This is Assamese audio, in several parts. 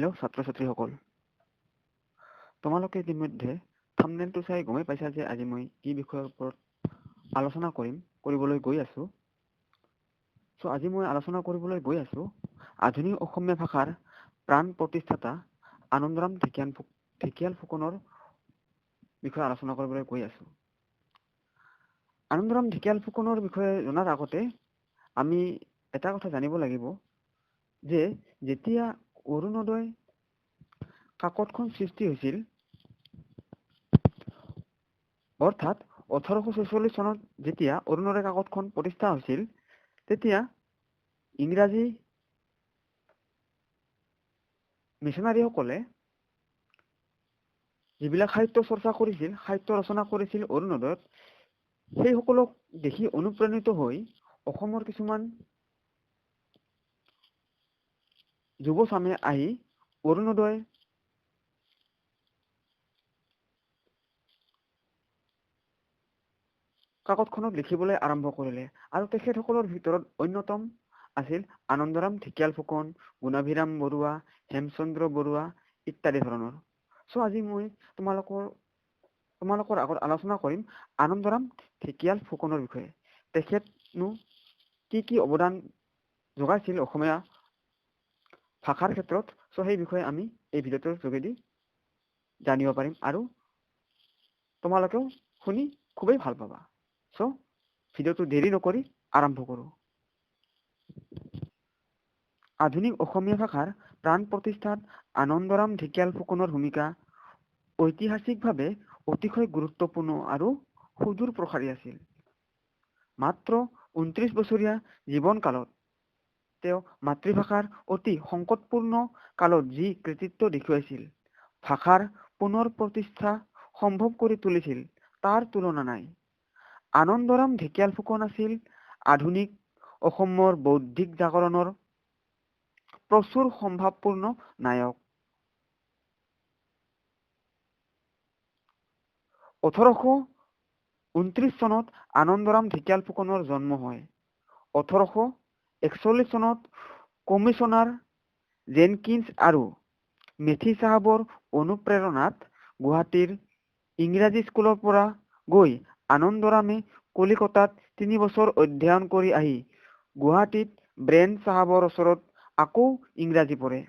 হেল্ল' ছাত্ৰ ছাত্ৰীসকল, তোমালোকে ইতিমধ্যে থাম্বনেইলটো চাই গমেই পাইছা যে আজি মই কি বিষয়ৰ ওপৰত আলোচনা কৰিবলৈ গৈ আছোঁ। চ' আজি মই আলোচনা কৰিবলৈ গৈ আছোঁ আধুনিক অসমীয়া ভাষাৰ প্ৰাণ প্ৰতিষ্ঠাতা আনন্দৰাম ঢেকিয়াল ফুকনৰ বিষয়ে আলোচনা কৰিবলৈ গৈ আছোঁ। আনন্দৰাম ঢেকিয়াল ফুকনৰ বিষয়ে জনাৰ আগতে আমি এটা কথা জানিব লাগিব যে যেতিয়া অৰুণোদয় কাকতখন সৃষ্টি হৈছিল, অৰ্থাৎ 1846 চনত যেতিয়া অৰুণোদয় কাকতখন প্ৰতিষ্ঠা হৈছিল, তেতিয়া ইংৰাজী মিছনাৰীসকলে যিবিলাক সাহিত্য চৰ্চা কৰিছিল, সাহিত্য ৰচনা কৰিছিল অৰুণোদয়ত, সেইসকলক দেখি অনুপ্ৰাণিত হৈ অসমৰ কিছুমান যুৱচামে আহি অৰুণোদয় কাকতখনত লিখিবলৈ আৰম্ভ কৰিলে। আৰু তেখেতসকলৰ ভিতৰত অন্যতম আছিল আনন্দৰাম ঢেকিয়াল ফুকন, গুণাভিৰাম বৰুৱা, হেমচন্দ্ৰ বৰুৱা ইত্যাদি ধৰণৰ। চ' আজি মই তোমালোকৰ আগত আলোচনা কৰিম আনন্দৰাম ঢেকিয়াল ফুকনৰ বিষয়ে। তেখেতনো কি কি অৱদান যোগাইছিল অসমীয়া ভাষাৰ ক্ষেত্ৰত, চ' সেই বিষয়ে আমি এই ভিডিঅ'টোৰ যোগেদি জানিব পাৰিম আৰু তোমালোকেও শুনি খুবেই ভাল পাবা। চ' ভিডিঅ'টো দেৰি নকৰি আৰম্ভ কৰোঁ। আধুনিক অসমীয়া ভাষাৰ প্ৰাণ প্ৰতিষ্ঠাত আনন্দৰাম ঢেকিয়াল ফুকনৰ ভূমিকা ঐতিহাসিকভাৱে অতিশয় গুৰুত্বপূৰ্ণ আৰু সুদূৰ প্ৰসাৰী আছিল। মাত্ৰ 29 বছৰীয়া জীৱনকালত তেওঁ মাতৃভাষাৰ অতি সংকটপূৰ্ণ কালত যি কৃতিত্ব দেখুৱাইছিল, ভাষাৰ পুনৰ প্ৰতিষ্ঠা সম্ভৱ কৰি তুলিছিল, তাৰ তুলনা নাই। আনন্দৰাম ঢেকিয়াল ফুকন আছিল আধুনিক অসমৰ বৌদ্ধিক জাগৰণৰ প্ৰচুৰ সম্ভাৱপূৰ্ণ নায়ক। 1829 চনত আনন্দৰাম ঢেকিয়াল ফুকনৰ জন্ম হয়। 1841 চনত কমিছনাৰ জেনকিন্স আৰু মেথি চাহাবৰ অনুপ্ৰেৰণাত গুৱাহাটীৰ ইংৰাজী স্কুলৰ পৰা গৈ আনন্দৰামে কলিকতাত 3 বছৰ অধ্যয়ন কৰি আহি গুৱাহাটীত ব্ৰেন চাহাবৰ ওচৰত আকৌ ইংৰাজী পঢ়ে।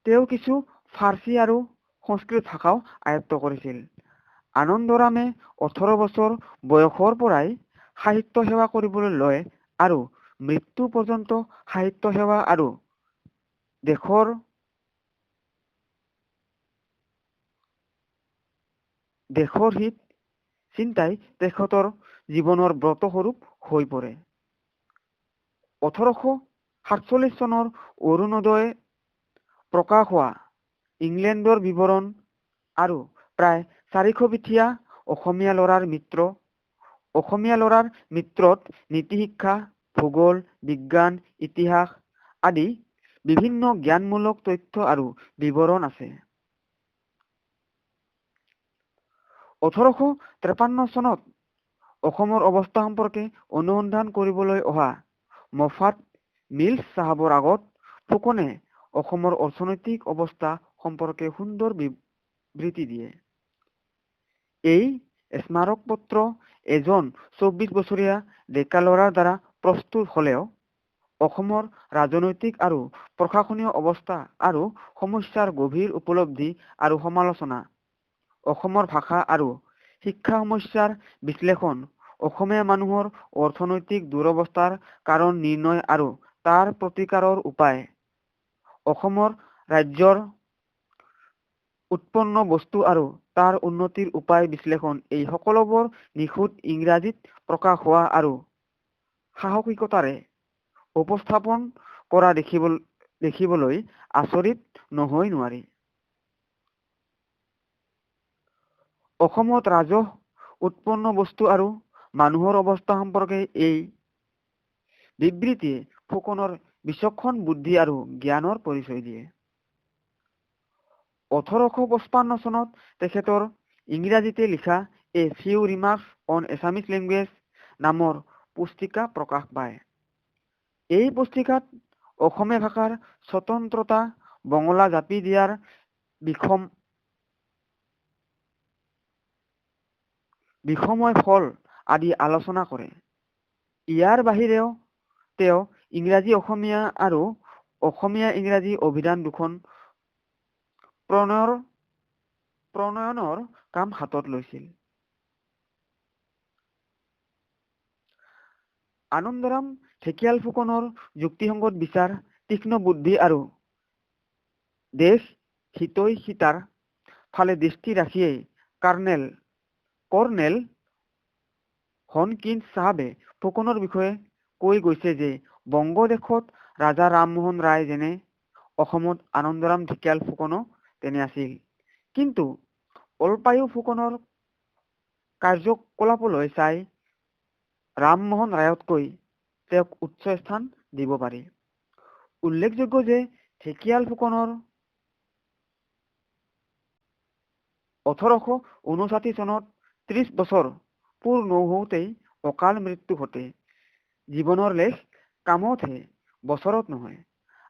তেওঁ কিছু ফাৰ্চী আৰু সংস্কৃত ভাষাও আয়ত্ব কৰিছিল। আনন্দৰামে 18 বছৰ বয়সৰ পৰাই সাহিত্য সেৱা কৰিবলৈ লয় আৰু মৃত্যু পৰ্যন্ত সাহিত্য সেৱা আৰু দেশৰ হিত চিন্তাই তেখেতৰ জীৱনৰ ব্ৰতস্বৰূপ হৈ পৰে। 1847 চনৰ অৰুণোদয় প্ৰকাশ হোৱা ইংলেণ্ডৰ বিৱৰণ আৰু প্ৰায় 400 পিঠীয়া অসমীয়া ল'ৰাৰ মিত্ৰত নীতিশিক্ষা, ভূগোল, বিজ্ঞান, ইতিহাস আদি বিভিন্ন জ্ঞানমূলক তথ্য আৰু বিৱৰণ আছে। 1853 চনত অসমৰ অৱস্থা সম্পৰ্কে অনুসন্ধান কৰিবলৈ অহা মফাত মিলছ চাহাবৰ আগত ফুকনে অসমৰ অৰ্থনৈতিক অৱস্থা সম্পৰ্কে সুন্দৰ বিবৃতি দিয়ে। এই স্মাৰকপত্ৰ এজন 24 বছৰীয়া ডেকা ল'ৰাৰ দ্বাৰা প্ৰস্তুত হ'লেও অসমৰ ৰাজনৈতিক আৰু প্ৰশাসনীয় অৱস্থা আৰু সমস্যাৰ গভীৰ উপলব্ধি আৰু সমালোচনা, অসমৰ ভাষা আৰু শিক্ষা সমস্যাৰ বিশ্লেষণ, অসমীয়া মানুহৰ অৰ্থনৈতিক দুৰৱস্থাৰ কাৰণ নিৰ্ণয় আৰু তাৰ প্ৰতিকাৰৰ উপায়, অসমৰ ৰাজ্যৰ উৎপন্ন বস্তু আৰু তাৰ উন্নতিৰ উপায় বিশ্লেষণ, এই সকলোবোৰ নিখুঁত ইংৰাজীত প্ৰকাশ হোৱা আৰু সাহসিকতাৰে উপস্থাপন কৰা দেখিবলৈ আচৰিত নহৈ নোৱাৰি। অসমত ৰাজহ, উৎপন্ন বস্তু আৰু মানুহৰ অৱস্থা সম্পৰ্কে এই বিবৃতিয়ে ফুকনৰ বিচক্ষণ বুদ্ধি আৰু জ্ঞানৰ পৰিচয় দিয়ে। 1855 চনত তেখেতৰ ইংৰাজীতে লিখা a few remarks on Assamese language নামৰ পুস্তিকা প্ৰকাশ পায়। এই পুস্তিকাত অসমীয়া ভাষাৰ স্বতন্ত্ৰতা বঙলা জাপি দিয়াৰ বিষময় ফল আদি আলোচনা কৰে। ইয়াৰ বাহিৰেও তেওঁ ইংৰাজী অসমীয়া আৰু অসমীয়া ইংৰাজী অভিধান দুখন প্ৰণয়নৰ কাম হাতত লৈছিল। আনন্দৰাম ঢেকিয়াল ফুকনৰ যুক্তিসংগত বিচাৰ, তীক্ষ্ণ বুদ্ধি আৰু দেশ হিতৈষিতাৰ ফালে দৃষ্টি ৰাখিয়েই কৰ্ণেল হনকিন্স চাহাবে ফুকনৰ বিষয়ে কৈ গৈছে যে বংগদেশত ৰাজা ৰামমোহন ৰায় যেনে, অসমত আনন্দৰাম ঢেকিয়াল ফুকনো তেনে আছিল। কিন্তু অল্পায়ু ফুকনৰ কাৰ্যকলাপলৈ চাই ৰামমোহন ৰায়তকৈ তেওঁক উচ্চ স্থান দিব পাৰি। উল্লেখযোগ্য যে ঢেকিয়াল ফুকনৰ 1859 চনত 30 বছৰ পূৰ নৌহওঁতেই অকাল মৃত্যু ঘটে। জীৱনৰ লেখ কামতহে, বছৰত নহয়।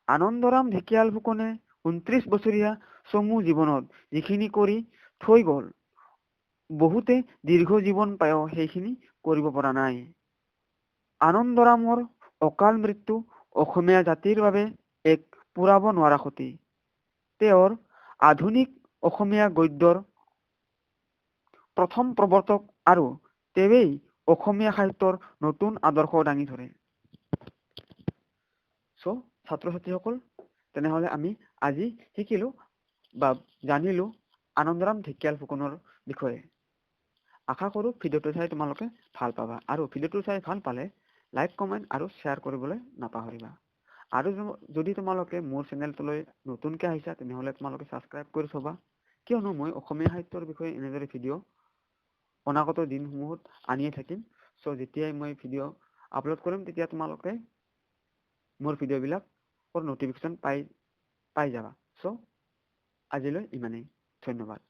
আনন্দৰাম ঢেকিয়াল ফুকনে 29 বছৰীয়া চমু জীৱনত যিখিনি কৰি থৈ গ'ল, বহুতে দীৰ্ঘ জীৱন পায়ো সেইখিনি কৰিব পৰা নাই। আনন্দৰামৰ অকাল মৃত্যু অসমীয়া জাতিৰ বাবে এক পূৰাব নোৱাৰা ক্ষতি। তেওঁৰ আধুনিক অসমীয়া গদ্যৰ প্ৰথম প্ৰৱৰ্তক আৰু তেৱেঁই অসমীয়া সাহিত্যৰ নতুন আদৰ্শ দাঙি ধৰে। ছাত্ৰ ছাত্ৰীসকল, তেনেহ'লে আমি আজি শিকিলো বা জানিলো আনন্দৰাম ঢেকিয়াল ফুকনৰ বিষয়ে। আশা কৰোঁ ভিডিঅ'টো চাই তোমালোকে ভাল পাবা আৰু ভিডিঅ'টো চাই ভাল পালে লাইক, কমেণ্ট আৰু শ্বেয়াৰ কৰিবলৈ নাপাহৰিবা। আৰু যদি তোমালোকে মোৰ চেনেলটোলৈ নতুনকৈ আহিছা তেনেহ'লে তোমালোকে ছাবস্ক্ৰাইব কৰি থ'বা, কিয়নো মই অসমীয়া সাহিত্যৰ বিষয়ে এনেদৰে ভিডিঅ' অনাগত দিনসমূহত আনিয়ে থাকিম। যেতিয়াই মই ভিডিঅ' আপলোড কৰিম তেতিয়া তোমালোকে মোৰ ভিডিঅ'বিলাকৰ ন'টিফিকেশ্যন পাই যাবা। আজিলৈ ইমানেই, ধন্যবাদ।